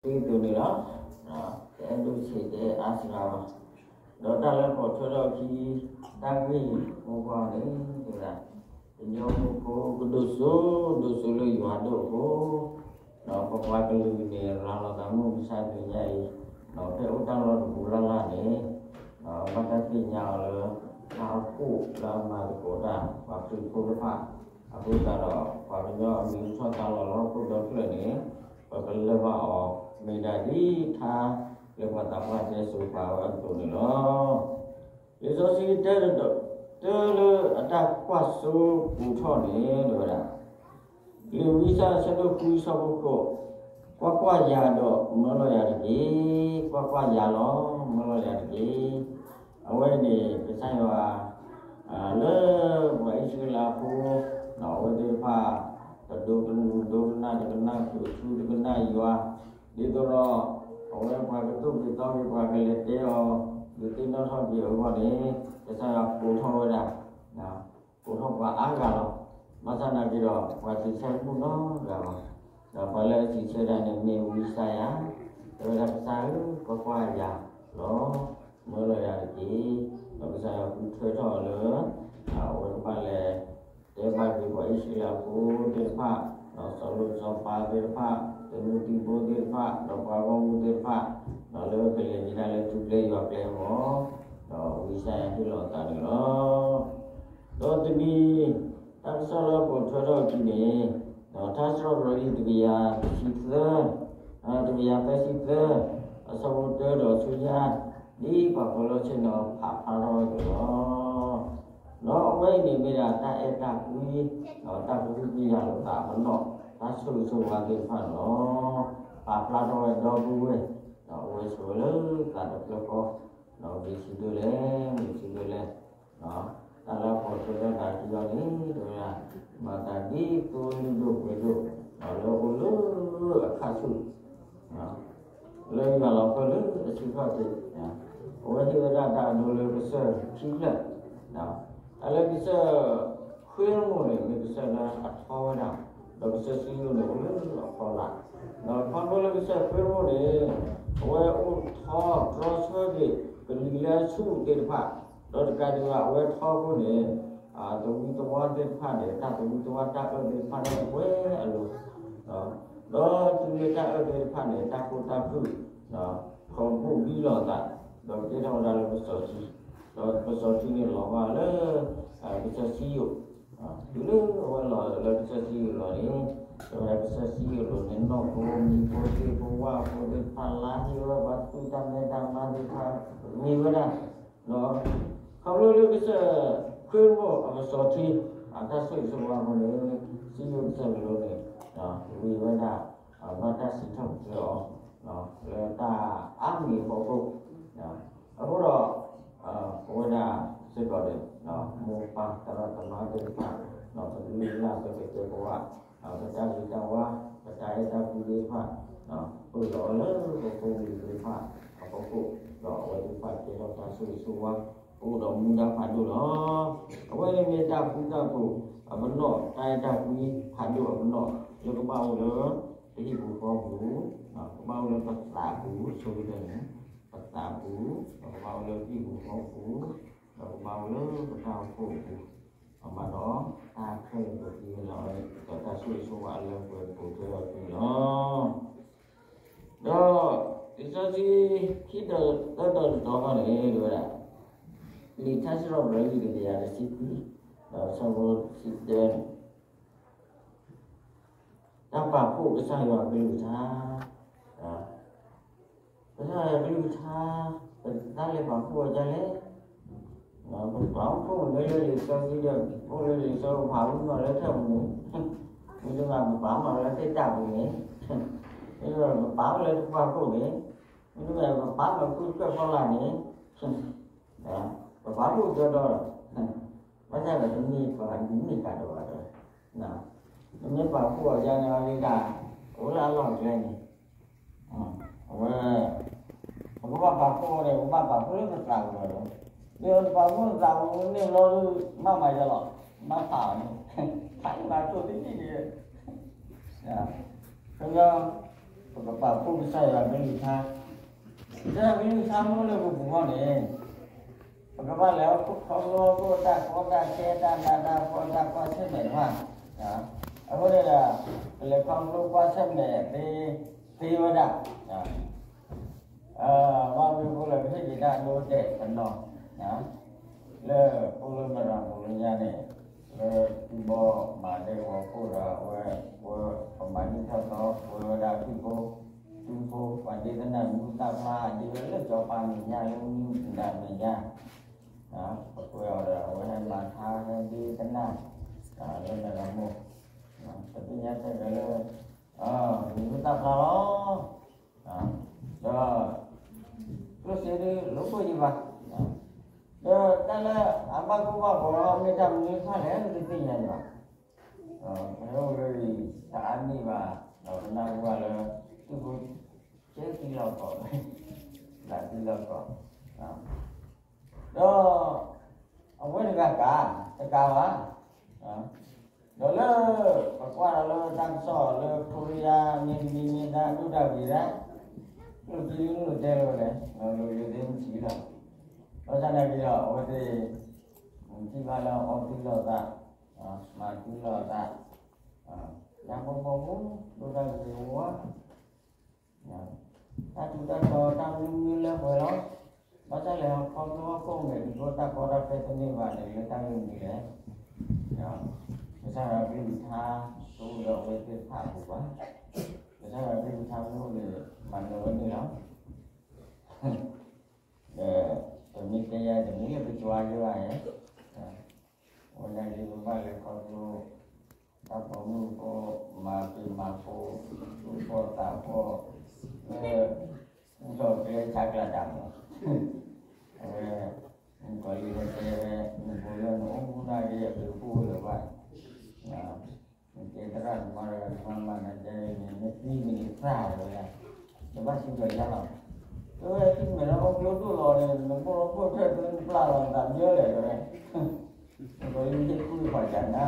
ဒ်သိးန့ၣ်လီၤ. တအဲၣ်ဒိးဆံး တအဲၣ်အါစှၤဘၣ်. ဒီးတၢ်လၢပိာ်ထွဲထီၣ်အခံ တၢ်ဂ့ၢ်မိၢ်ပှၢ်န့ၣ် တဲဝဲဒၣ် ကညီဖိကဒိၣ်စိ ဒိၣ်စိလၢယွၤဒိၣ်အဃိ, ဒီးပပှၤကလုာ်န့ၣ် ရၤလီၤသးမုၢ်မဆါတနံၤညါအံၤ, ဒီးဖဲအိၣ်တၢ်လီၢ်တပူၤလၢ်လၢ်န့ၣ်, ဒီးဘၣ်တၢ်သ့ၣ်ညါအီၤလၢ တၢ်အိၣ်ဖှိၣ်လၢအမၤသကိးတၢ် ပှၤခရံာ်ဖိတဖၣ်, အဃိသတးဒီး ပှၤကညီအမံၤဟူထီၣ်သါလီၤလၢဟီၣ်ခိၣ်ဒီဖျၢၣ်န့ၣ် ပကလၢၢ်ဘၣ်အီၤ မ့ၢ်ဒၣ်ဒ်ထါလၢပှၤသးပှၢ်တဲစ့ၢ်ကီးပှၤဝဲအသိးန့ၣ်လီၤ. လံာ်စီဆှံတဲဒီး တၢ်လၢအတၢ်ကွၢ်စိပူၤထီၣ်န့ၣ် တဲဝဲဒၣ် လံာ်ဝံယၡါယၤ အဆၢဒိၣ်ဃု အဆၢဖိဃိး, ကွၢ်ကွၢ်, ယၤဒီးမၢလီၤယၤတက့ၢ်. ကွၢ်ကွၢ်, ယၤလီၤ, မၢလီၤယၤတက့ၢ်. အဝဲန့ၣ် ကစၢ်ယွၤ လၢပှၤအံၣ်စရ့လးဖိ အဝဲသ့ၣ်တဖၣ် တဒိကနၣ် ဒိကနၣ် တကနၣ်ခရံာ် ထူတကနၣ်ယွၤ, ဒ်သိးဒီး အဝဲပှၤကသိၣ်က့ၤသီက့ၤ ပှၤကလဲၤတဲအီၤ ဒုးသ့ၣ်နီၣ်ထီၣ်က့ၤအဂီၢ်န့ၣ် ကစၢ်ယွၤကိးထီၣ်ဝဲဒၣ် ကိးထီၣ်ပှၤအါဂၤလီၤ. ဘၣ်ဆၣ်သနာ်က့ဒီး ပှၤစံးဆၢတဘူၣ်နီတဂၤဘၣ်. ဒီးပှၤလၢအစံးဆၢဒၣ်န့ၣ်မ့ၢ်ဝံယၡါယၤ, တဲဝဲဒၣ် ကစၢ်ဧၢ, ကွၢ်ကွၢ်, ယၤလီၤ, မၢလီၤယၤတက့ၢ်. ဒီးကစၢ်ယွၤဃုထၢထီၣ်အီၤလၢ အဝဲကဘၣ်လဲၤ တဲဘၣ်က့ၤပှၤအံၣ်စရ့လးဖိသ့ၣ်တဖၣ်, ဒီးစီၤလိၣ်စီၤပၤသ့ၣ်တဖၣ်, သုးမုၢ်သံၣ်ဘိသ့ၣ်တဖၣ်, ဒီးပှၤဂီၢ်မုၢ်သ့ၣ်တဖၣ်, ဒီးလၢကလဲၤကဒါလၢထူကျဲယွၤကျဲအဂီၢ်, ဒီးဝံယၡါယၤဟ့ၣ်လီၤအသးန့ၣ်လီၤ. ဒီးတနံၤ တၢ်ကစီၣ်လၢပိာ်ထွဲထီၣ်အခံန့ၣ်, ဒီးထါစံးထီၣ်ပတြၢၤ တကယၤသၢဆံသၢ, တကယၤသၢဆံသၢ, အဆၢဖိတၢဒီးဆူညါ, ဒ်ပှၤဖီလီၤဆ့ၣ်နီၤ ဖးဖျါထီၣ်ဝဲအသိးလီၤ. ဒီးအဝဲအံၤန့ၣ်မ့ၢ်ဒၣ်တၢ်အဲၣ်တၢ်ကွံ, ဒီးတၢ်ကဟုကယာ်လိာ်သးအပနီၣ်, တၢ်ဆိၣ်ဂ့ၤဆိၣ်ဝါသ့ၣ်တဖၣ်န့ၣ်လီၤ. ပာ်ဖျါထီၣ်ဝဲဒီပုၢ်ဝဲၢ်, ဒီးအဝဲဆိၣ်ဝဲလၢသးတဖျၢၣ်ဃီ, ဒီးဂ့ၤဆံးဒိၣ်လဲၣ်, ဂ့ၤဆံးဒိၣ်လဲၣ်, တၢ်လၢအပိာ်ထွဲထီၣ်သးခံအီၤန့ၣ် တဲဝဲဒၣ် မၤသးဒ်သိလ့ၣ်ဒိၣ်ပှ့ၤဒိၣ်, ဒီးလၢအိၣ်လၢအခါဆူၣ် လၢယွၤလီၤဖၢလၢအဆံခီၣ်ထံး, အဝဲဟ့ၣ်ဝဲဒၣ်တၢ်အဒိလၢကစၢၢ်ခံဖျၢၣ်, တၢ်လၢကစၢၢ်ဃ့ရမိၣ်န့ၣ် မ့ၢ်ကစၢၢ်လၢအထီဝဲဒၣ်, ဒီးကစၢၢ်စံယိၣ်န့ၣ်အိၣ်လၢအဖီလာ်, ဒီးခီဖျိလၢကစၢၢ်ဃ့ရမိၣ်န့ၣ် အဝဲအိၣ်ထီတြီဆၢက့ၤ ကလံၤလၢဆူၣ်သ့ၣ်တဖၣ်, ဒီးတကးဒံးဘၣ် အဝဲထီအဃိန့ၣ် သဝံသဝါသ့ၣ်တဖၣ်န့ၣ် တၢ်သဝံသဝါတၢ်အၢသ့ၣ်တဖၣ်န့ၣ် ပှဲၤအလိၤ, ဒီးတုၤလၢတၢ်အၢသ့ၣ်တဖၣ်န့ၣ် တၢ်ခိၣ်တၢ်ခုၣ် ထီဘိၣ်ဘံလီၤအသး, ဒီးကဲထီၣ်ဝဲဒၣ်လၢကစီၣ်ထံ, ဒီးကစီၣ်ထံန့ၣ်လီၤဘၣ်လၢ ကစၢၢ်စံယိၣ်, တုၤလၢအဝဲလီၤလၢကစၢၢ်စံယိၣ်လီၤန့ၣ်, ကစၢၢ်စံယိၣ်လီၤန့ၣ် နီၢ်ဖိမံၤဖိ သ့ၣ်ဖိဝၣ်ဖိသ့ၣ်တဖၣ် လါဟ့ဝဲ ပှၤသူၣ်တၢ်မဲတၢ်မါသ့ၣ်တဖၣ် ဂ့ၤဝဲဒၣ် ဒီး ခီဖျိလၢကစၢၢ်ဃ့ရမိၣ်အကစီၣ်ထံ အတၢ်ဆိၣ်ဂ့ၤဆိၣ်ဝါအဃိန့ၣ် စံယိၣ်ကစၢၢ်ကလိန့ၣ် ဂ့ၤဝဲဒၣ် ဘၣ်တၢ်စံးထီၣ်ပတြၢၤအီၤ လၢတၢ်အါမံၤအဖီခိၣ်, အဃိဒီး ပဝဲဒၣ်စ့ၢ်ကီးန့ၣ် မိၢ်ပၢ်သရၣ်သမါသ့ၣ်တဖၣ် ပကလုၢ်လၢ် ပကတဲပဝး ပတၢ်ဂ့ၤတၢ်ဝါ ပတၢ်အဲၣ်တၢ်ကွံသ့ၣ်တဖၣ် ပၢၢ်လီၤအီၤလၢပဖိပလံၤသ့ၣ်တဖၣ်အဖီခိၣ်, ဒီးအဝဲသ့ၣ်တဖၣ်ကဲထီၣ်တၢ်ဆိၣ်ဂ့ၤဆိၣ်ဝါ အိၣ်ဒီးမူဒါဖးဒိၣ်လီၤ. အဝဲန့ၣ်မ့ၢ်တၢ်ဃူတၢ်ဖိးအပနီၣ် တၢ်အဲၣ်တၢ်ကွံဖးဒိၣ်အပနီၣ် လၢကဘၣ်အိၣ်လၢပဟံၣ်ပူၤဃီပူၤ, ကဘၣ်အိၣ်လၢပသးပူၤ ဆိကတၢၢ်န့ၣ် ပသးပူၤ, ဒီးကဘၣ်အိၣ်လၢဟံၣ်ပူၤဃီပူၤ, ဒီးကဘၣ်အိၣ်လၢပတၢ်အိၣ်ဖှိၣ်အပူၤ, အမၤဒီးတၢ်ခဲလၢာ်ကသံလီၤ ဒီးတၢ်ဆိၣ်ဂ့ၤဆိၣ်ဝါအလၢပှဲၤပူၤထွဲအီၤသ့လီၤ. ဒီးလံာ်စီဆှံခံဒီးသၢဒီးတတီၤဃီန့ၣ် တဲဝဲဒၣ် လံာ်ထါစံးထီၣ်ပတြၢၤ တကယၤတဆံခွံ ဒီးဆၢဖိတဆံတၢန့ၣ် တၢ်ပာ်ဖှိၣ်ကစၢ်ယွၤအကလုၢ်ကထါ, ကစၢ်ယွၤအကလုၢ်ကထါ ပတၢ်လဲၤပာ်ဖှိၣ်အီၤဒ်လဲၣ်. ပပာ်ဖှိၣ်မ့ၢ်လၢလံာ်စီဆှံဒီး အိၣ်လၢလံာ်စီဆှံ ပဖးဝံၤမးလၢထၢၣ်ပူၤန့ၣ်, မ့တမ့ၢ်ပပာ်မးလၢသ့ၣ်တၢ်ပူၤန့ၣ်, မ့တမ့ၢ်ပပာ်မးလၢသပှၢ်ခိၣ်န့ၣ်, မ့တမ့ၢ်ပပာ်မးလၢဃုကၢၢ်ဖီလာ်န့ၣ် ပပာ်ဖှိၣ်ကဒီးဒီး ဘၣ်ဆၣ်ဒီးတမ့ၢ်ပှၤဒ်န့ၣ်ကဒီးဘၣ်ဒီး နမ့ၢ်ပာ်ဖှိၣ်အီၤဒ်န့ၣ်အဂ့ၢ်ဒၣ် အိၣ်လၢအလီၢ်အကျဲန့ၣ် အဝဲ ပကဘၣ်ပာ်ဖှိၣ်န့ၣ် ပဘၣ်ပာ်ဖှိၣ်လၢပသးပူၤလီၤ. ဒီးပာ်ဖှိၣ်သးပူၤန့ၣ်လီၤ မ့ၢ်မၤယလီၤ မၤဖးအီၤန့ၣ် ဖးန့ၢ်မၤတိၢ်တနံၣ်န့ၣ် ကညီ ပကပာ်ဖှိၣ်ကစၢ်ယွၤကလုၢ်ကထါ, ကစၢ်ယွၤကလုၢ်ကထါမ့ၢ်လၢပပူၤဃီန့ၣ်, ပကဘၣ်လဲၤခီဖျိအီၤ တၢ်ကီတၢ်ခဲ တၢ်နးတၢ်ဖှီၣ် တၢ်ကွၢ်ဆၢၣ်မဲာ်တဖၣ်, အဃိန့ၣ်ဒီး ပလဲၤခီဖျိကွၢ်ဆၢၣ်မဲာ်သ့ သ့ဝဲဒၣ် ဘၣ်မနုၤအဃိလဲၣ် ပဟ့ၣ်က့ၤတၢ်ဒိတဲာ်တနီၤ လၢပအိၣ်လၢမရၤပူၤလၢညါန့ၣ်, လၢထံဘီမၤဒဲကဝီၤခိၣ်ဒီးအဝဲ, ပမၤဒ်ထီၣ်သီ ပဝဲဒၣ်ဖံၣ်ဖိ, ထူဖိ ပှၤဒ့သနၢ်မူသၣ်ဖျါ ဒ်ဝဲလၢစီၤပၤမဲာ်ညါ လၢမူကနၣ်မဲာ်ညါ, ပကွဲးအီၤဒီး အဝဲဟဲမၤထါ ဟဲဒ့သနၢ် လၢနဂၤမိၢ်, ပသ့ၣ်ညါတဲကလၢ မူသၣ်ဖျါလီၤ. ဒီး ကျိၣ်စ့ဒ်လိာ်ကွဲယံၤဘၣ်, ဒီးတၢ်လၢအဘၣ်ကိၢ်ဘၣ်ဂီၤလီၤ မ့ၢ်တၢ်မနုၤတဖၣ်လဲၣ် ပတသ့ၣ်ညါယံၤဘၣ်, ပဟဲအိၣ်လၢအံၤ တအါနံၣ်ဘၣ်, ဒီးပနၢ်ဟူဘၣ်လၢ သုးဖိကဲသံလီၤကီး, သံလီၤကီး, ဒီး အဝဲတဂၤကး တကးဘၣ်, ဒီးလၢ ပကွၢ်ဒီးလၢတၢ်ကစီၣ်လၢ ခိရံယါ မ့ၢ်တမံၤမ့ၢ်တၢ်ဒိၣ်တၢ်ဂ့ၤဒၣ်, လိၣ်သံလိၣ်တဲလိာ်လဲၣ်, လိၣ်ယိၤသ့ၣ်မုၢ်ထံလီၤ, ဘၣ်ဆၣ်သနာ်က့ဒီး အဝဲသ့ၣ် ထံၣ်ဘၣ်လၢအီသံလိာ်သး, မၤသံလိာ်သး, ယၤပိာ်ပိာ်မူ ဒိၣ်တၢ်ဂ့ၤဝါ တၢ်ထူးတၢ်တီၤ တၢ်မနုၤမနုၤလၢပှဲၤလီၤ. ဘၣ်ဆၣ်လဲၣ် ခီဖျိဟီၣ်ခိၣ်မဲာ်တဘိ တၢ်ကီတၢ်ခဲတန့ၢ်ဘၣ်န့ၣ် လၢတၢ်ဂ့ၢ်မနုၤလဲၣ်. ကစၢ်ယွၤကလုၢ်ကထါ တအိၣ်ဒီးအဝဲသ့ၣ်တဖၣ်အပူၤဘၣ်. ကစၢ်ယွၤကလုၢ်ကထါမ့ၢ်အိၣ်န့ၣ် မၤနၢၤဝဲန့ၣ်လီၤ. ဒီးပမ့ၢ်တဲယၤတမံၤလၢပကၠွါယွၤဧၢ, အဝဲဒၣ်ဒ်ပဘၣ်လဲၤခီဖျိ တၢ်ပိာ်မုၣ်ဖိ မၤပျံၤမၤဖုး သူၣ်ဖှီၣ်သးဖှီၣ် လၢ လီၢ်ကျဲဆးကျၢတၢ်မး, အဝဲ မုၣ်ကီၤလံၢ်ဝဲတဲဝဲ နဖိလၢနအိၣ်မူဒၣ်က့ၤ အပျံၤဖှိၣ်လၢၤဘၣ်, နကဲသရၣ်သမါဒီး နမၤမၤနၤဒဲန့ၣ် နသံန့ၣ်သၣ်ဝဲဒၣ်, နဘၣ်စံးကီးယါလီၤ. အဝဲသ့ၣ်မဲာ်လၢအီၣ်ကျိဒိၣ်လီၤန့ၣ် နမိၢ်လီၤခိၣ်ဖျဲၣ်သ့နပျၢ်လီၤနသးမယၢလဲၣ်ဝဲ, နကီၤလံၢ်ဟ့ၣ်ကူၣ်ပှၤကၢ်နါ,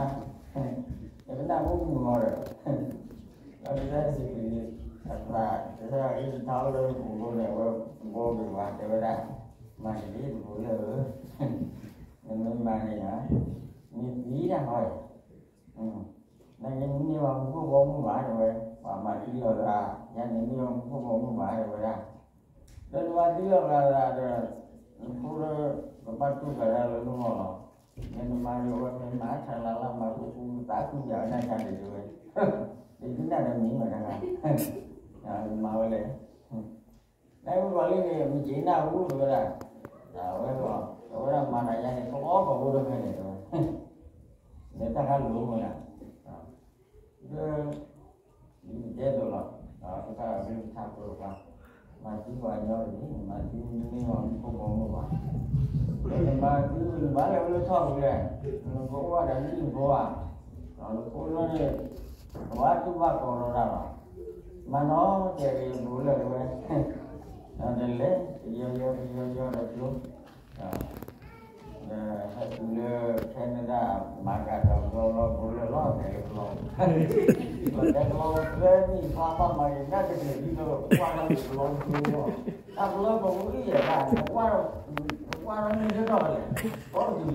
နကနၣ်မုၢ်မုၢ်မီၤဒီး ဒီးကစၢ်ယ့ၣ်ၡူးခရံာ် အသး ကစၢ်ယွၤကလုၢ်ကထါအိၣ်လၢပပူၤအဃိန့ၣ် အဝဲဘီက့ၤပှၤတဲဝဲဒၣ်, မၤတဂ့ၤ တပူၤလၢာ်ဧၢ, နမ့ၢ်မၤန့ၣ်ဧါ, မ့ၢ်သံတၢ်ဟီဧါ, နာ်က့နမ့ၢ်ပှၤမူခိၣ်ဘီမုၢ်ဘၣ်တဲဝဲ, ပှၤမၤသံလီၤသး, ယၤန့ၣ်မ့ၢ်ပှၤမူခိၣ်ဘီမုၢ်ဘၣ်တဲဝဲဒၣ်, ဒီးနမၤသံလီၤသးဒီး နဖိလၢ ကဘၣ်တူၢ်ဃာ်ဒၣ်လၢနဂီၢ်လီၤ. မ့ၢ်နမၤဒီးဝဲ မ့ၢ်မၤဆါလၢ်လၢ် မၤကူကူ သးကူယၤဝဲဒၣ်တၢ်ဒ်ဝဲ, ဒ်ကနၣ်ဒီးမံၤမးတၢ်, မၤဝဲလဲၣ်, နမုၣ်ကီၤလံၢ်န့ၣ် မုၢ်က့ၤနၢ်ဟူတဲဝဲဒၣ်, အဝဲ တဲဝဲဒၣ်မၤတၢ်ယါန့ၣ် ကဘီကဘီဒီးဖဲန့ၣ်တဲဝဲ, လၢတၢ်ခါလိၤမးဒၣ် ဒီး ဒ်ပတဲအသိးလီၤ, ကစၢ်ယွၤကလုၢ်ကထါပှဲၤပှၤ, မၤသံပှၤကညီတဂ့ၤ, မၤသံမ့ၢ်ပှၤမူခိၣ်ဘီမုၢ်ဘၣ်, ဒီးနမၤသံနဘၣ်လဲၤဝဲလၢထီၣ်ပူၤလဲၣ်, နကအိၣ်ဝဲဒီးနံၣ်နဘိဧါ, နဖိလၢန့ၣ် ကဘၣ်တူၢ်ဘၣ်ကီၤလီၤတၢ်လီၤ, မၤနီၢ်ကဲၤက့ၤပူၤလၢာ်တဝဲ, ဒီးလဲၤ ကယီယီကယီယီဒီးကျိ ဒီးဟဲတုၤလၢ Canada မၤကၤဒီးကလီကလီ ဘိလၢလီၤ တဲလၢကလီ, ဒီးတဲကလီ သၢနံၣ် ပှၤဘၣ်မၤက့ၤ နၢ်တက့ၤဒ်သိး ကွၢ်ထီၣ်က့ၤကလီတဘိလီၤ, တၢ်က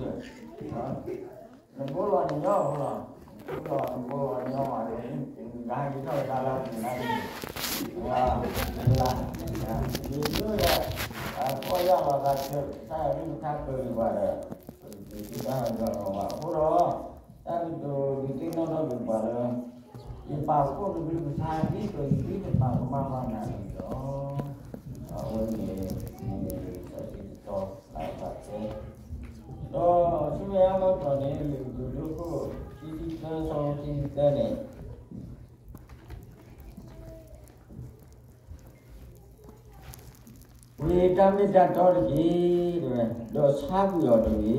လီပမူအံၤယဲၢ်ဘၣ် နကွၢ်, နကွၢ်ထီၣ်န့ၢ်တထီၣ်လဲၣ်, ကိးတုၤလၢ နဘိလီၤနညီဖိလီၤ, နဘိလီၤနညီမး နဂၤဟဲက့ၤထီၣ်ကဒါလၢအပူၤနၤ, လၢ, ယိယိဒီး ပီၢ်ယၢ်လီၤသးဆၢ တၢ်ဂ့ၢ်မုၢ်ထါပၢၢ်လံၤဘၣ်ဒီး ပကသံတၢ်ဂီၤလီၤဘၣ်အဃိဒီး တၢ်ကတိၤဒုးသ့ၣ်နီၣ်ထီၣ်က့ၤပှၤလၢ ယပာ်ဖှိၣ်တကလုၢ်ကထါဒ်သိးယသုတပာ်ကမၣ်ဘၣ်နၤန့ၣ်လီၤ. အဝဲန့ၣ် မ့ၢ်တၢ်စံးတၢ်ကတိၤလၢအသးတဲ ဒီးဆူမဲာ်ညါဘၣ်ကတီၢ်န့ၣ် လံာ်ကတိၤဒိခိၣ် ခံဆံသၢ ဆၢဖိခံဆံသၢန့ၣ် ပှ့ၤတၢ်မ့ၢ်တၢ်တီတက့ၢ်, ဒီးဆါကွံာ်အီၤ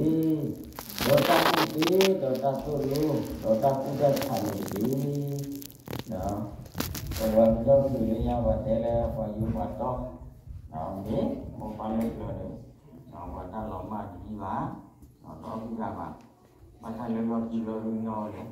တဂ့ၤ, ဒီးတၢ်ကူၣ်သ့, ဒီးတၢ်သိၣ်လိ, ဒီးတၢ်ကူၣ်တၢ်ဆးန့ၣ်တက့ၢ်. ပဝဲပဒီပုၢ်ဝဲၢ်လၢညါ ပှၤတဲလၢပှၤယိၤပှၤတီ, မ့ၢ်မိၢ်ပၢ်လၢပျၢၤန့ၣ် ပှၤတၢ်လီၤမၢ်တသံဘၣ်, ဒီးအုၣ်တၢ်ဘၣ်, ဘၣ်ဆၣ်လၢလီၢ်ခံလီၤဒုးညီဝဲလဲၣ်,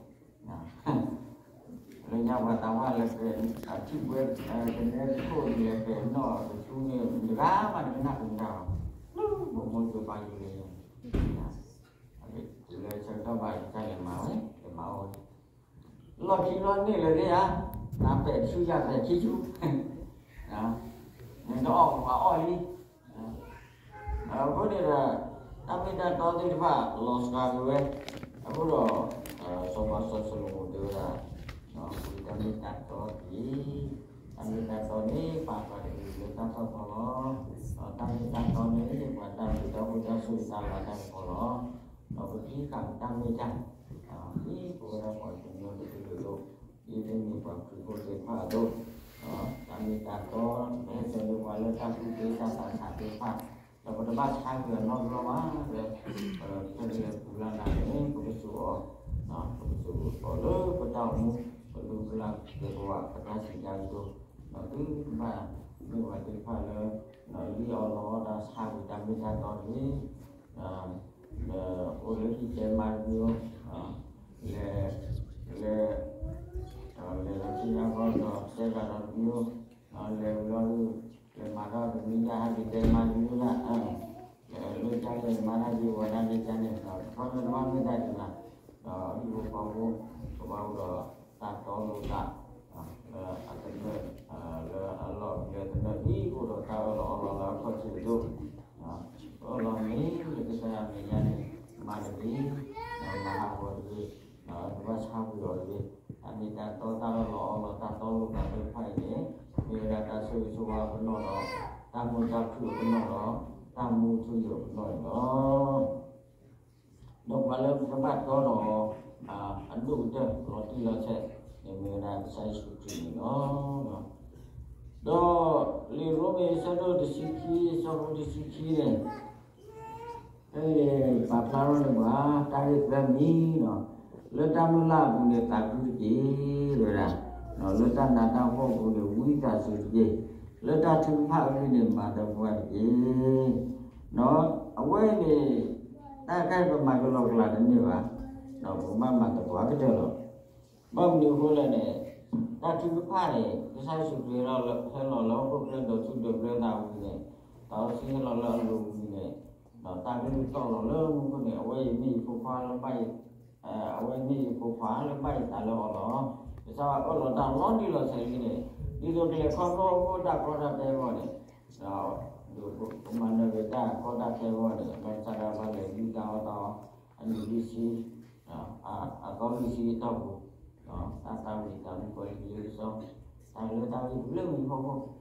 လၢညါပှၤသးပှၢ်လၢကထံၣ်ပှဲၤ ကနဲတခိၣ်န့ၣ် လဲၤပဲာ်နီၣ်တဆူန့ၣ် တဂၤမးတကနၣ်ဃုာ်တၢ်ဘၣ်, လၢပမိၢ်ကၢပၢ်ယိၤလဲၣ်, တုၤလၢဆၢကတီၢ်ဘၣ်တၢ်လဲၤမၤဝဲ လဲၤမၤအီၣ်ဝဲ လီၢ်ခံလီၤန့ၢ်လၢၤဒၣ်ဧါ, နပဲာ်ဆူယၤပဲာ်ခံဆူ, နတအီၣ်ပှၤအီၣ်လံ. အဃိန့ၣ်ဒီး တၢ်မ့ၢ်တၢ်တီသ့ၣ်တဖၣ်လီၤစှၤက့ၤဝဲ, အဃိဒီး စီၤပၤစီၤၡလိၤမိၣ်တဲဝဲဒၣ်, တၢ်မ့ၢ်တၢ်တီတက့ၢ်, တၢ်မ့ၢ်တၢ်တီန့ၣ် ပာ်ပှၤတက့ၢ်လၢတၢ်တီတီလီၤ. တၢ်မ့ၢ်တၢ်တီန့ၣ် ပှၤတၢ်ဘျုးတၢ်ဖှိၣ်တၢ်ဆိၣ်ဂ့ၤတၢ်လၤတၢ်ကပီၤလီၤ. ဒီးပထံၣ်ဃာ်တၢ်မ့ၢ်တၢ်, ဒ်ပဝဲဒၣ်ပှၤကညီတကလုာ်အသိး, ဒ်ပမ့ၢ်ပှၤခရံာ်ဖိသ့ၣ်တဖၣ်အသိး, တၢ်မ့ၢ်တၢ်တီ ပဟဲဆၢန့ၢ်ပှၤလၢတၢ်ကူၣ်သ့တၢ်သးဆးသ့ၣ်တဖၣ်, ဒီးပတဘၣ်ဆါကွံာ်အီၤနီတဘျီဘၣ်, လၢပတၢ်လဲၤပူၤလၢ်နၤန့ၣ် ပကစိာ်အီၤ, ပကစိာ်အီၤလၢပတၢ်အိၣ်မူ, ပလုၢ်ပလၢ်သကိးဝဲ ပတၢ်စံးတၢ်ကတိၤ, ဒီးသုတဘၣ်မ့ၢ်ပှၤသ့ၣ်တဖၣ်လၢ လံၣ်အီၣ်လီအီၣ်တၢ်ဆါကွံာ်တၢ်မ့ၢ်တၢ်တီတဂ့ၤ, အိၣ်လၢဟံၣ်တဲမါတမံၤ, လဲၤ, လဲၤ, လဲၤလၢထံအါဘီဒီးတဲဘၣ်ဒီးတမံၤ, လဲၤဝံၤလီၤ, လဲၤမၤထီၣ်တမံၤဒၣ် ဟဲက့ၤတဲမါတမံၤဒၣ်, လၢတၢ်လဲၤမၤတၢ်ဒ်ဝဲဒၣ်ဒ်တၢ်န့ၣ်, ဒီးတခီမ့ၢ်တဘၣ်မ့ၢ်တၢ်ဒ်ဘၣ်, ဒီးဟံၣ်ဖိဃီဖိ ကဘၣ်အိၣ်ဒီးတၢ်တီလိာ်သး လၢအတနၢၣ်, လၢအလီၢ်လၢတနၢၣ်ဒ်အိၣ်ဒီးတၢ်အၢၣ်လီၤအီလီၤလၢအခီၣ်ထံးအသိး, အၢၣ်လီၤမ့ၢ်လၢကစၢ်ယွၤမဲာ်ညါန့ၣ် မၤတဂ့ၤ, မၤဟးဂီၤတဂ့ၤ, တဘၣ်ဆါကွံာ်အီၤတဂ့ၤ, တၢ်မ့ၢ်တၢ်တီတၢ်အၢၣ်လီၤအီလီၤတၢ်တီလိာ်သးသ့ၣ်တဖၣ်အံၤန့ၣ် မ့ၢ်ဝဲဒၣ်တၢ်ဆိၣ်ဂ့ၤဆိၣ်ဝါပနီၣ်ဒီး တၢ်မုာ်တၢ်ခုၣ်အပနီၣ်ဒီး တၢ်မူထူယိာ်အပနီၣ်န့ၣ်လီၤ. ဒီးပှၤလၢပကဘၣ်တီဒီး အဒိၣ်ကတၢၢ်လီၤတံၢ်လီၤဆဲး န့ၣ်မ့ၢ်ဝဲဒၣ်ကစၢ်ယ့ၣ်ၡူးခရံာ်န့ၣ်လီၤ. ဒီးလံာ်ရိမ့ၤအဆၢဒိၣ်တဆံခံ အဆၢဖိတဆံခံန့ၣ် ပာ်ဖျါထီၣ်န့ၢ်ပှၤ တၢ်ဂ့ၢ်သၢမံၤ, လၢတၢ်မုၢ်လၢ်အပူၤန့ၣ်သးခုတက့ၢ်, ဝဲဒၣ်, လၢတၢ်နးတၢ်ဖှီၣ်အပူၤန့ၣ် ဝံသးစူၤတက့ၢ်, လၢတၢ်ထုကဖၣ်အဂ့ၢ်န့ၣ် မၤသပှၢ်တက့ၢ်. အဝဲန့ၣ် တၢ်ခဲအံၤပမၤကလီကလီတန့ၢ်ဘၣ်, ပကဘၣ်မၤသပှၢ်ကတၢၢ်လီၤ. ဘၣ်မနုၤအဃိလဲၣ်န့ၣ်, တၢ်ထုကဖၣ်န့ၣ် ကစၢ်ယ့ၣ်ၡူးခရံာ်ဟဲလီၤလၢဟီၣ်ခိၣ်ချၢဒီး ထူဒိးဘျၢသးဝံၤန့ၣ်, သးစီဆှံဟဲလီၤလၢအလိၤဝံၤန့ၣ်, ဒီးတၢ်ကလုၢ်သီၣ်လီၤလၢမူခိၣ်န့ၣ်, အဝဲအံၤမ့ၢ်ယဖိခွါလၢဘၣ်ယသးလၢအီၤလီၤ. ကစၢ်ယွၤအၢၣ်လီၤတၢ်လီၤတံၢ်လီၤဆဲးလံန့ၣ်, ဒ်သိးကလဲၤခီဖျိအဃိတၢ်ကီတၢ်ခဲအဂီၢ်န့ၣ်, ဒီးကမၤနၢၤက့ၤတၢ်ကီတၢ်ခဲအဂီၢ်န့ၣ်, ဘၣ်ဆၣ်ဒၣ်ဘၣ်လဲၤဒုၣ်တၢ်အီၣ်တၢ်အီ, အနံၣ်လွံၢ်ဆံ အသီလွံၢ်ဆံအတီၢ်ပူၤ, တၢ်သးဝံၣ်သးမူကီးလံလ့ကစီ, တၢ်လၢတၢ်ဂ့ၢ်တဘျုး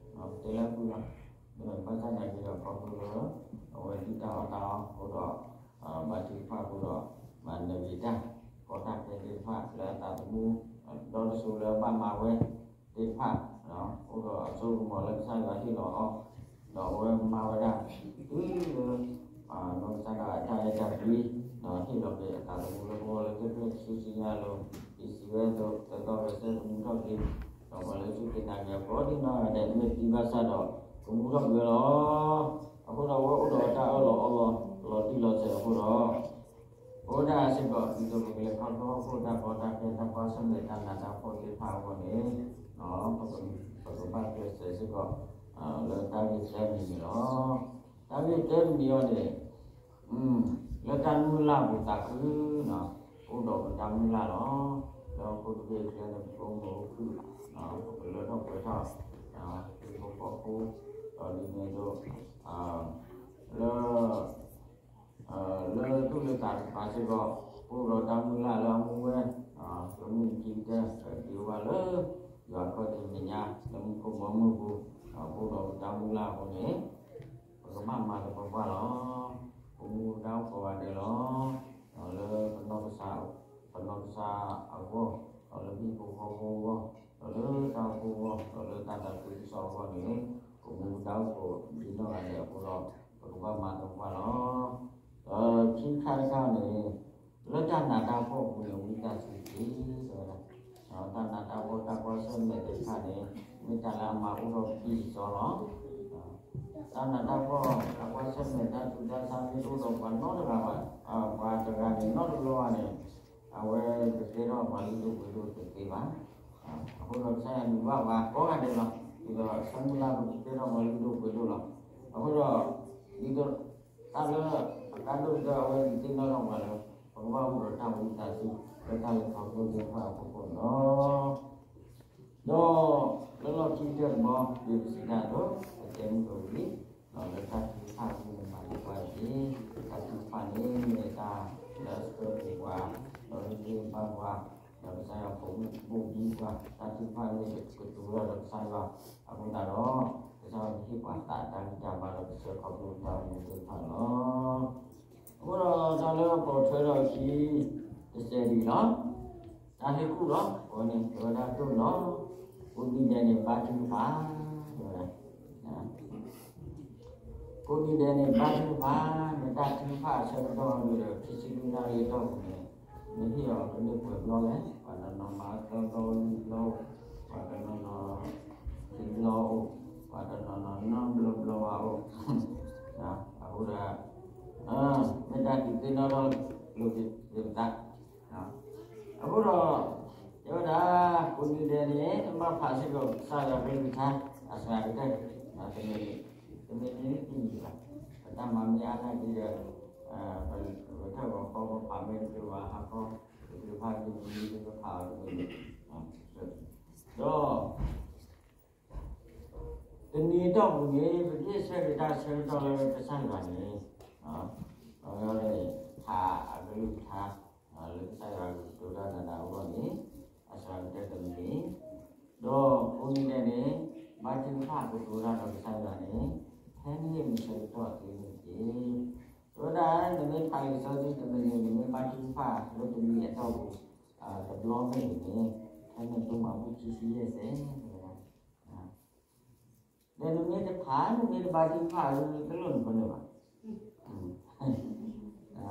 မံၤဖီခိၣ်, တဲလၢအပူၤလီၤ. ဘၣ်ဆၣ်သနာ်က့ဒီးခီဖျိလၢ အဝဲဒုၣ်တၢ်အီၣ်တၢ်အီအဃိဒီး, ဘါထုကဖၣ်အဃိဒီး, မၤနၢၤက့ၤတၢ်ကီတၢ်ခဲသ့ၣ်တဖၣ်လၢအသးသမူ, ဒီတစိၤလၢအဘၣ်မၤဝဲသ့ၣ်တဖၣ်, အိၣ်ဒီးအစိကမီၤလၢကစၢ်ယွၤဟ့ၣ်လီၤအီၤ, ဒီးအဝဲမၤဝဲဒၣ် တုၤလၢ နီၢ်ကစၢ်ဒၣ်ဝဲတၢ်အဲၣ်တၢ်ကွံ, ဒီးဟ့ၣ်လီၤက့ၤအသးသမူလၢပဂီၢ်လၢသ့ၣ်ဖျၢၣ်ဆူဆူညါအလိၤ, ယစံးဝဲအသိး တသီဂဲၤဆၢကမူထီၣ်က့ၤ, ဒီးပှၤလၢစူၢ်က့ၤနာ်က့ၤအကိးဒံနီၢ်ဂၤဒဲး မ့ၢ်သံဘၣ်ဆၣ်ဒီး ကမူထီၣ်က့ၤဝဲလီၤ. အဃိဒီးအဝဲအိၣ်ဒီးတၢ်အၢၣ်လီၤအီလီၤ လီၤတံၢ်လီၤဆဲးအဃိဒီး အဝဲဒၣ်စ့ၢ်ကီး ဒ်သိးပကလဲၤခီဖျိဟီၣ်ခိၣ်တၢ်ကီတၢ်ခဲ တၢ်ကွၢ်ဆၢၣ်မဲာ်တၢ်နးတၢ်ဖှီၣ်သ့ၣ်တဖၣ်အဂီၢ်န့ၣ်, ပကဘၣ်ကျဲးစၢးစ့ၢ်ကီး လၢတၢ်ဂ့ၢ်သၢမံၤန့ၣ်လီၤ. တၢ်ဂ့ၢ်သၢမံၤအံၤန့ၣ် လၢတၢ်မုၢ်လၢ်ပူၤသးခု, အိၣ်ဒီးပတၢ်မုၢ်လၢ်လီၤ. လၢဟီၣ်ခိၣ်တဘ့ၣ်အချၢန့ၣ် ပကအိၣ်မုာ်အိၣ်ခုၣ်, ပကလၢထီၣ်ပှဲၤထီၣ်, ဟံၣ်ဖိဃီဖိ, ဒီးဒ်န့ၣ်အသိး လၢ လၢသူၣ်လၢသးတကပၤစ့ၢ်ကီး ပအိၣ်ဒီးတၢ်မုၢ်လၢ်လၢအမူဝဲ, လၢမုၢ်နံၤခံကတၢၢ် ဒံးဝဲလၢ ယွၤအခီၣ်ထံးမဲာ်ညါ လၢမူခိၣ်ဘီမုၢ်ပူၤ, ပအိၣ်ဒီးပတၢ်မုၢ်လၢ်အဃိန့ၣ် ပကဘၣ်မၤသပှၢ်ပှၢ်လီၤ. ပမူပဒါအိၣ်ကိးဂၤဒဲးလီၤ. ဒီးလၢပနီၢ်ကစၢ်, ပနီၢ်ကစၢ်အဂီၢ်, ဒီးလၢဟံၣ်ဖိဃီဖိအဂီၢ်, ဒီးလၢတၢ်အိၣ်ဖှိၣ်အဂီၢ်, ဒီးလၢတၢ်သးခုကစီၣ်အဂီၢ်န့ၣ် ပမူပဒါအိၣ်ကိးဒံနီၢ်ဂၤဒဲးအဃိဒီး ပကဘၣ်မၤသပှၢ်ပှၢ်လီၤ. ဒီးခံခါတခါန့ၣ် လၢတၢ်နးတၢ်ဖှီၣ်အပူၤန့ၣ် ဝံသးစူၤတက့ၢ် တဲဝဲဒၣ်. တၢ်နးတၢ်ဖှီၣ်တၢ်ကွၢ်ဆၢၣ်မဲာ်သ့ၣ်တဖၣ်န့ၣ် မ့ၢ်တၢ်လၢအမၤအိၣ်ထီၣ်ဘံၣ်စီလီၤ. တၢ်နးတၢ်ဖှီၣ်တၢ်ကွၢ်ဆၢၣ်မဲာ်တၢ်ဆူးတၢ်ဆါမ့ၢ်တအိၣ်ဒီးပှၤနီတဂၤဘၣ်, ပှၤတဂၤန့ၣ်နီတဘျီဘၣ်န့ၣ် အဝဲကကဲထီၣ်ပှၤလုၢ်ဒိၣ်ပှ့ၤဒိၣ်တသ့ဘၣ်. အဃိဒီးကစၢ်ယွၤဒုးဘၣ်ပှၤကိးဂၤဒဲးလီၤ. ဒ်သိးဆၢမုၢ်လၢ်ပကသ့ၣ်နီၣ်ပှၤလုၢ်ဒိၣ်ပှ့ၤဒိၣ်လီၤ. အဃိဒီး ဒ်သိးတၢ်လၢအကါဒိၣ်ကတၢၢ် အဝဲဒၣ်သ့ၣ်နီၣ်ထီၣ်ပှၤလၢ ပကဘၣ်အိၣ်ဒီးတၢ်ဝံသးစူၤ လၢတၢ်လဲၤခီဖျိသ့ၣ်တဖၣ်အဖီခိၣ်န့ၣ်လီၤ. ဒီးလၢလီၢ်ခံကတၢၢ်တဘျီ ဒ်ပစံးတၢ်အသိး ပတဲမုၢ်ကဝံၤ ဒီးလၢတၢ်ထုကဖၣ်အပူၤန့ၣ် မၤန့ၢ်ပှၤတက့ၢ်. တၢ်ထုကဖၣ်န့ၣ် မ့ၢ်တၢ်လၢအဆှၢပှၤ ဒီးဟ့ၣ်ဂံၢ်ဟ့ၣ်ဘါပှၤ ဒီးကစၢ်ယွၤဖိးမုၢ်ဘိၣ်ဘံပှၤ တၢ်ထုကဖၣ်န့ၣ် ကတိၤထီၣ်ဒီးကစၢ်ယွၤ အဃိသတးဒီး ကစၢ်ယွၤကဟ့ၣ်ပှၤသးတၢ်ဂံၢ်တၢ်ဘါဒီးကစၢၢ်ခီဖျိတၢ်အိၣ်မူသ့ၣ်တဖၣ်န့ၣ်လီၤ. အဃိဒီးတၢ်လၢပိာ်ထွဲထီၣ်အခံ တစဲးဒံးလီၤ. တၢ်ဟ့ၣ်ကူၣ်လီၤ. အဝဲန့ၣ် တဲဝဲဒၣ်ဒိၣ်လီၤ. ကိးနံၤဒဲးန့ၣ် ဘါထုကဖၣ် တဲဝဲဒၣ် ကိးနံၤဒဲးန့ၣ် ဘါထုကဖၣ် နတၢ်ထုကဖၣ်အဆၢကတီၢ်ဒီး ခံဆံလွံၢ်နၣ်ရံၣ်အတီၢ်ပူၤန့ၣ် နဟ့ၣ်အီၤကဒိၣ်ပှဲၤဘျီလဲၣ်. ပှၤတနီၤနီၤအသီဘျီအိၣ်, ပှၤတနီၤနီၤ ခံဘျီအိၣ်, ပှၤတနီၤနီၤနီၢ်ဘျီဘျီဝဲအိၣ်, အဃိဒီး မ့ၢ်တၢ်ဒုးသ့ၣ်နီၣ်ထီၣ်လိာ်က့ၤသး အဃိဒီး တဲဝဲဒၣ် ကိးနံၤဒဲးန့ၣ် ဘၣ်ဖးစ့ၢ်ကီးကစၢ်ယွၤကလုၢ်ကထါ အစှၤကတၢၢ်, တမ့ၢ်န့ၣ်တမံၤဘၣ်, ပတၢ်မၤမ့ၢ်အါထီၣ်ဒံးဒီး ပထၢၣ်ပဖီပဖးမ့ၢ်တချုးဘၣ် ဟးခီ ပချုးဖးဒံး ပမံၤဒံး ပဖးအီၤတမံၤန့ၣ် ဒီး တနံၤအတီၢ်ပူၤန့ၣ် ပကဟ့ၣ်ဆၢက့ၤတၢ်ဆၢကတီၢ်လၢကစၢ်ယွၤန့ၣ် ဖးအကလုၢ်ကထါ လၢကစၢ်ယွၤကတိၤတၢ်ဒီးနၤအဂီၢ်န့ၣ် အစှၤကတၢၢ်တမံၤန့ၣ်, ဒီးကိးနံၤဒဲးန့ၣ် ဘါထုကဖၣ်ကတိၤတၢ်ဒီးကစၢ်ယွၤန့ၣ် ဖဲန့ၣ်မ့ၢ်ဆၢကတီၢ်သ့န့ၣ်တက့ၢ်. တဲဝဲဒၣ် နမ့ၢ်ဖးလံာ်စီဆှံတမံၤန့ၣ် နမ့ၢ်ဘါထုကဖၣ်လၢတနံၤအတီၢ်ပူၤ တဘျီဖဲန့ၣ်န့ၣ် ဖဲန့ၣ်ဒိၣ်မးဘူၣ်ခံဆံယဲၢ်စဲး တဲဝဲဒၣ် ဒီးနမ့ၢ်တဖး နမ့ၢ်တဘါထုကဖၣ် တလိၣ်နဖီန့ၣ်ဘၣ်. တလိၣ်နဖီန့ၣ်ဘၣ်.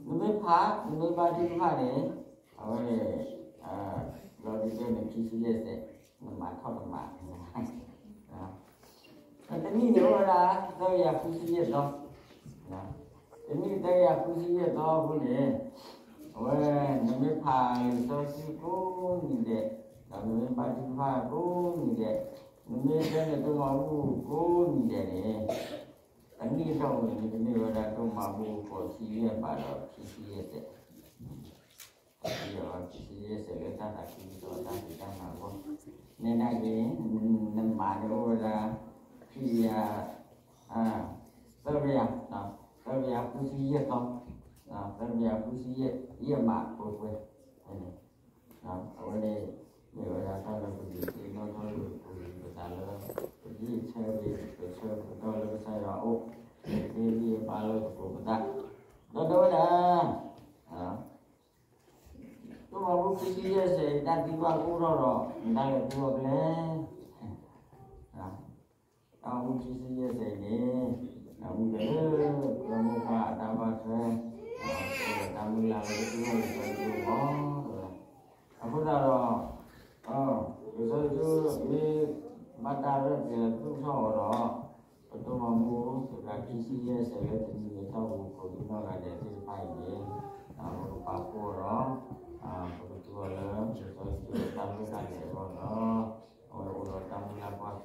နမ့ၢ်ဖး နမ့ၢ်ဘါထုကဖၣ်န့ၣ် အဝဲန့ၣ် လီၤဒုးကဲန့ၣ်ခံဆံယဲၢ်စဲး နမၤထီၣ်တမၤ တနံၣ်န့ၣ်အိၣ်ဝဲဒၣ် သၢကယၤဃုဆံယဲၢ်သီ, တနံၣ်သၢကယၤဃုဆံယဲၢ်သီအဃိန့ၣ် အဝဲ နမ့ၢ်ဖးလံာ်စီဆှံကိးနံၤဒဲး, ဒီးနမ့ၢ်ဘါထုကဖၣ်ကိးနံၤဒဲး, နမ့ၢ်တဲန့ၣ်ဒိၣ်မးဘူၣ်ကိးနံၤဒဲးန့ၣ် တနံၣ်အတီၢ်ပူၤန့ၣ် နကန့ၢ်ဝဲဒၣ်ဒိၣ်မးဘူၣ်ဃိးဆံယဲၢ်ဘးဒီးခံဆံယဲၢ်စဲး ခံဆံယဲၢ်စဲးလၢတၢ်သးခုကစီၣ်တၢ်ဖံးတၢ်မၤအဂီၢ်, နဲဒၣ်က့ၤ နမၤန့ၣ်အိၣ်ဝဲဒၣ် ခံကယၤ သၢကယၤ သၢကယၤဃုဆံယဲၢ်သီ, သၢကယၤဃုဆံယဲၢ်မးပှဲၤပှဲၤ, အဝဲန့ၣ် မ့ၢ်ဝဲဒၣ်တၢ်လၢပဒုးသ့ၣ်နီၣ်ထီၣ်လိာ်က့ၤပသးလၢ ပဒ်ဆၢဂ့ၤ ပဆၢကတီၢ်လၢကစၢ်ယွၤအအိၣ် ပကဟ့ၣ်ဂံၢ်ဟ့ၣ်ဘါလိာ်သကိးပသး, ဒီးတဲဝဲဒၣ် ဒိၣ်မးဘူၣ်ခံဆံယဲၢ်စဲး တၢ်သံကွၢ်ကအိၣ်ထီၣ်ဒီး နတၢ်လဲၤထူၣ်အီၤဖဲလဲၣ် တၢ်အိၣ်မူခံဆံယဲၢ်စဲးန့ၣ် ဒီးမ့ၢ်လၢ ပှၤမိၢ်ပှၢ်အတၢ်ဘၣ်ထွဲ ဒီးတၢ်မုၢ်လၢ်လၢပတူၢ်ဘၣ်လံာ်စီဆှံအဂီၢ် အဃိသတးဒီး လံာ်စီဆှံမ့ၢ်ဘၣ်တၢ်ရဲၣ်ကျဲၤသူၣ်ထီၣ်အီၤဒီး ပဒိၣ်မးဘူၣ် တကယၤခံဆံယဲၢ်စဲးလၢတနံၤအတီၢ်ပူၤ ကိးဒံနီၢ်ဂၤဒဲးသ့ၣ်တဖၣ်အံၤန့ၣ် ပကပာ်ဖှိၣ်အီၤဒီး ပကသူအီၤလၢ လံာ်စီဆှံတၢ်မုၢ်လၢ်လံာ်အဂီၢ်လီၤ. အဝဲအိၣ်ဒီးတၢ်မုၢ်လၢ်ကွၢ်စိတၢ်ပညိၣ်ဒ်န့ၣ် ဒီးတၢ်ဟ့ၣ်ကူၣ်တဂၤတခါ ပှၤလၢ မ့ၢ်တၢ်အိၣ်ဖှိၣ်တဖုလၢမ့ၢ်အဲၣ်ဒိးကအိၣ်ထီၣ်တၢ်ပြၢ ဖဲလါက့ၤန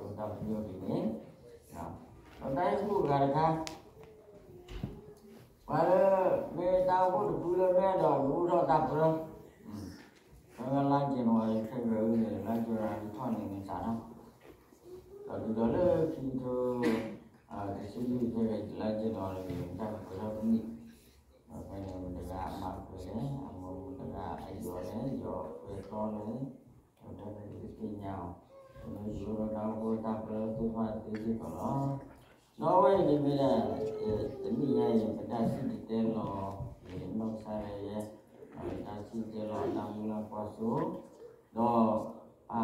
ဝါရီခဲကနံၣ်အံၤန့ၣ် လါက့ၤနဝါရီထီၣ်န့ၣ် မ့ၢ်စးထီၣ် ဒီးတုၤဒီးလၢခံကထိ တဆံလွံၢ်ခဲကနံၣ် လါက့ၤနဝါရီန့ၣ် တၢ်ကပှဲၤထီၣ်တနံၣ် ဒီးဖဲန့ၣ်မတၤတဂၤအမၤပှဲၤလဲၣ်, အမတၤတဂၤအယီၤလဲၣ်, ယီၤပှဲၤသီလဲၣ်, ဒီးဖဲန့ၣ်ပသ့ၣ်ညါအီၤ, ပမ့ၢ်ယူၤထီၣ်တၢ်အိၣ်ဖှိၣ်တၢ်ပြၢသ့ၣ်တဖၣ်သ့စ့ၢ်ကီးလီၤ. ဒီးအဝဲအံၤန့ၣ်မ့ၢ်ဒၣ် တနံၣ်ညါအံၤ ပတၢ်စံၣ်တဲၤတဲလီၤ နီၢ်ကစၢ်ဒၣ်ယဲ ပတၢ်စံၣ်တဲၤတဲလီၤတၢ်မုၢ်လၢ်ကွၢ်စိ ဒီး ပ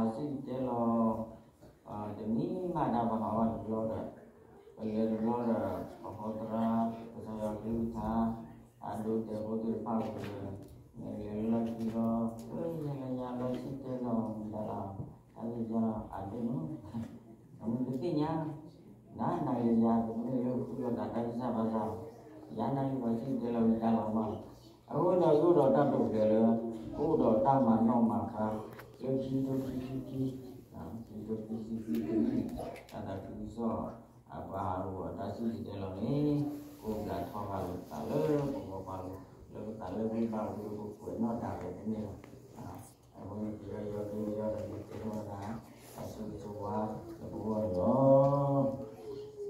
စံၣ်တဲၤတဲလီၤ တနံၣ်မးဒၣ်ပဟးဝဲတဘျီဒီး ပလဲၤတဘျီဒီး ပဟီသရၣ် ကစၢ်ယွၤကလုၢ်ကထါ အဒိတဲာ်ဖိသ့ၣ်တဖၣ်ပူၤဒီး လဲၤလၢလီၢ်ခံဒီး လၢညါလၢညါလၢစံၣ်တဲၤတဲလီၤမတၤလီၤ တၢ်ဂ့ၢ်ယါလီၤ အဒိၣ်နီၤ အမ့ၢ်တသ့ၣ်ညါ နၤနၤယၤယၤ ပမ့ၢ်လၢဃုလိာ်သးတၢ်ဂံၢ်စၢ်ဘါစၢ် ယၤနၤယၤပှၤစံၣ်တဲၤတဲလီၤမတၤလီၤမး အဃိန့ၣ် ယအိၣ်ဒီးတၢ်တိာ်ကျဲၤလၢ အိၣ်ဒီးတၢ်မၤနီၣ်မၤဃါ လၢခံကထိခံဆံခံ, ခံကထိခံဆံခံ တၢ်သးခုကစီၣ် အပှၤဟးအိၣ်အတၢ်စံၣ်တဲၤတဲလီၤန့ၣ် ကအိၣ်ဘျးထီဃာ်လိာ်သးလၢပဂီၢ်ပၤလိၤ လၢပသးလၢပဂံၢ်ဘါပူၤ ပကွဲးနီၣ်တၢ်ဝဲတန့ၢ်လီၤ. အဃိန့ၣ် ကယီယီကယီယီဒီး ယတဲထီၣ်ဝဲဒၣ် တၢ်ဆိၣ်ဂ့ၤဆိၣ်ဝါလၢပဂီၢ်န့ၣ်လီၤ.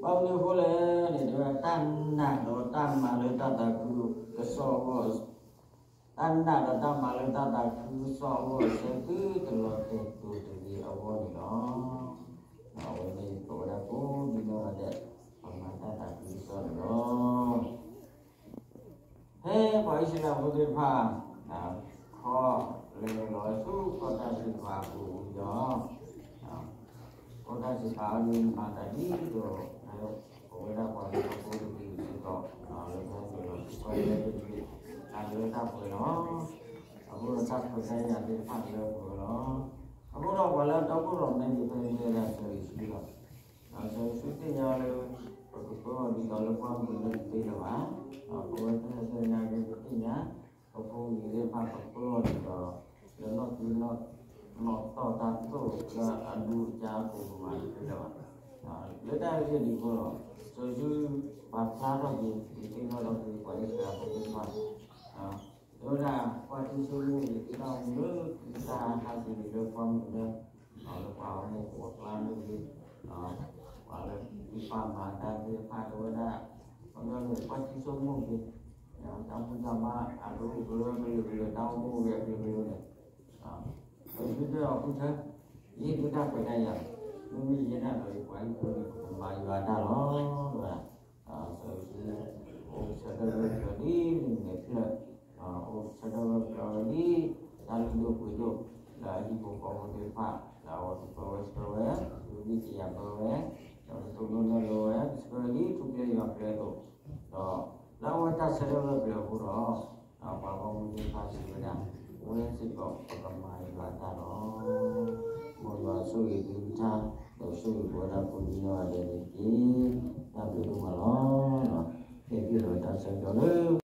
ဘၣ်မနုၤအဃိလဲၣ်န့ၣ် တဲဝဲ တၢ်နာ်ဒီးတၢ်မၤလၢတၢ်သးခုကစီၣ်အဂီၢ် တၢ်နာ်ဒီးတၢ်မၤလၢတၢ်သးခုကစီၣ်အဂီၢ် ဆၢသုတလီၤတဲာ်ဒိၣ်တဂ့ၤအဂီၢ်န့ၣ်လီၤ. အဝဲန့ၣ်ကိးဝဲဒၣ်ကိးဒ်နီၢ်ဂၤဒဲး ပမၤတၢ်သးခုကစီၣ်န့ၣ်လီၤ. ဖဲပှၤအံၣ်စရ့လးဖိသ့ၣ်တဖၣ် ခီလဲၤလီၤဆူကီၢ်တၢ်စံးပာ်အပူၤအံၤဒီး ကီၢ်တၢ်စံးပာ်အီၤဒ်မၤသးဒ်သိး ပဝဲဒၣ်ပှၤလၢဟီၣ်ခိၣ်တကလုာ်စ့ၢ်ကီး လၢပဟဲက့ၤလီၤဆူကီၢ်တၢ်စံးပာ် တၢ်လၢတၢ်ပှဲၤလီၤ. အဃိဒီးတၢ်ခွဲးတၢ်ယာ်သ့ၣ်တဖၣ်လၢပှဲၤဝဲလီၤ. အဃိဒီးပှၤလၢအတီခိၣ်ရိၣ်မဲသ့ၣ်တဖၣ် မ့ၢ်ဝဲဒၣ်စီၤယိၤၡူလီၤ. စီၤယိၤၡူသ့ၣ်ညါလၢ ပကပၢအီၤဒ်သိးလၢပှၢ်မုၢ်လၢတသ့လၢၤဘၣ်. ပဝဲသ့ၣ်ညါက့ၤပသ့ၣ်ညါ ပဖိပလံၤသ့ၣ်တဖၣ် ပပၢအီၤဒ်သိး လၢနီၢ်သံနီၢ်နီၢ်သီၣ်တၢ်သိၣ်လၢအဒူအကၢအပူၤ ပမၤတသ့လၢၤဘၣ်. လၢတၢ်ဂ့ၢ်ဒ်အံၤအဃိဒီး စီၤယိၤၡူပာ်ဖျါထီၣ်က့ၤ ဒုးသ့ၣ်နီၣ်ထီၣ်က့ၤပှၤအံၣ်စရ့လးဖိသ့ၣ်တဖၣ် တဲဝဲဒၣ် ကွၢ်ထံဆိကမိၣ်က့ၤ သ့ၣ်နီၣ်မူလၢသုတၢ်ဟးဟးက့ၤလၢပှၢ်မုၢ်လၢ လၢပှၤဂီၢ်မုၢ်အကျါမ့ၢ်ဂ့ၤ, ပှၤလၢသုပာ်မၤတၢ်သ့ၣ်တဖၣ် တဲဝဲဒၣ် ခီပညီန့ၣ် ကွၢ်ထံဆိကမိၣ်က့ၤ တၢ်ဖံးတၢ်မၤအဒိအကရၢကလုာ်ကလုာ် တၢ်အိၣ်မူဝဲကလုာ်ကလုာ်န့ၣ် ပသုတအီၤဃုထၢ ယဟ့ၣ်သုတၢ်ခွဲးတၢ်ယာ်, မ့မ့ၢ်ယဲဒၣ်ဒီးယပှၤဟံၣ်ဖိန့ၣ် ပကမၤယွၤတၢ်လီၤ. ဝဲ စီၤယိၤၡူ အိၣ်ဆၢထၢၣ်ဂၢၢ်ကျၢၤဒ်န့ၣ်ဖျၢၣ်, အိၣ်ဆၢထၢၣ်ဂၢၢ်ကျၢၤဝဲဒ် တၢ်လုၢ်ဒိၣ်ပှ့ၤဒိၣ် လၢအဟံၣ်ဖိဃီဖိသ့ၣ်တဖၣ် လၢအဝဲကပၢဝဲဆှၢဝဲ, ကသံၣ်ကယၤပၢဝဲ, ဒီးကသိၣ်လိနဲၣ်လိဝဲ ကဆှၢဝဲဒ်ထူကျဲယွၤကျဲအသိး, ဒီးလၢအဝဲတၢ်ဆၢထၢၣ်ဂၢၢ်ကျၢၤအဃိဒီး ပှၤဂီၢ်မုၢ်သ့ၣ်တဖၣ်စံးဝဲဒၣ်, အဝဲစ့ၢ်ကီးပကမၤယွၤတၢ်လီၤ. မ်ယွၤဆိၣ်ဂ့ၤသုတဖၣ်, ဒီးဆိၣ်ဂ့ၤပဝဲဒၣ်ကိးဒ်နီၢ်ဂၤဒဲးန့ၣ်တက့ၢ်. တၢ်ဘျုးဒိၣ်မးလီၤ. ဟ့ၣ်ဂံၢ်ဒီးတၢ်ဆၢကတီၢ်လၢ